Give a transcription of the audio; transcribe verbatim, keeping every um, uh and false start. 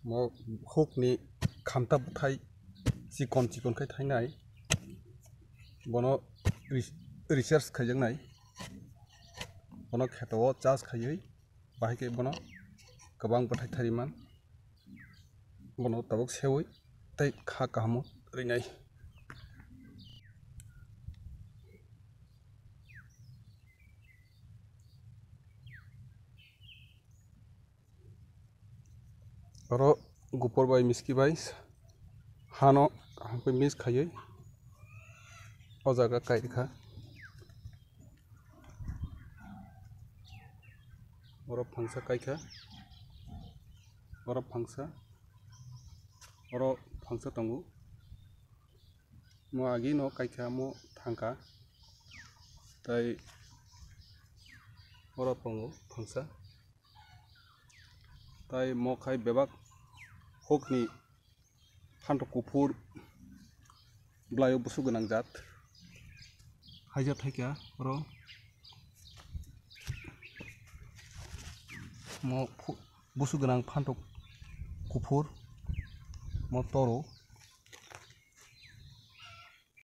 Mo huk ni khamta bwthai chikon chikon khai thainai. Bono re-, research khaijaknai. Bono kheto o chas khaiwi bahai khe bono kwbang bwthai thariman. Bono tabuk sewi tei kha kahamo rinai. Oro gupur bai miski bai hano kaham khe mix khaiwi o jaga kai rikha. Oro phangsa kaikha, oro phangsa, oro phangsa tongo. Mo agi no kaikha, mo thangkha, tai oro tongo phangsa. Tai mo khai bebak hukni phantok kuphur bwlaio busuk gwnang jat. Haijak thaikha oro mo phu-, busuk gwnang phantok kuphur mo toro.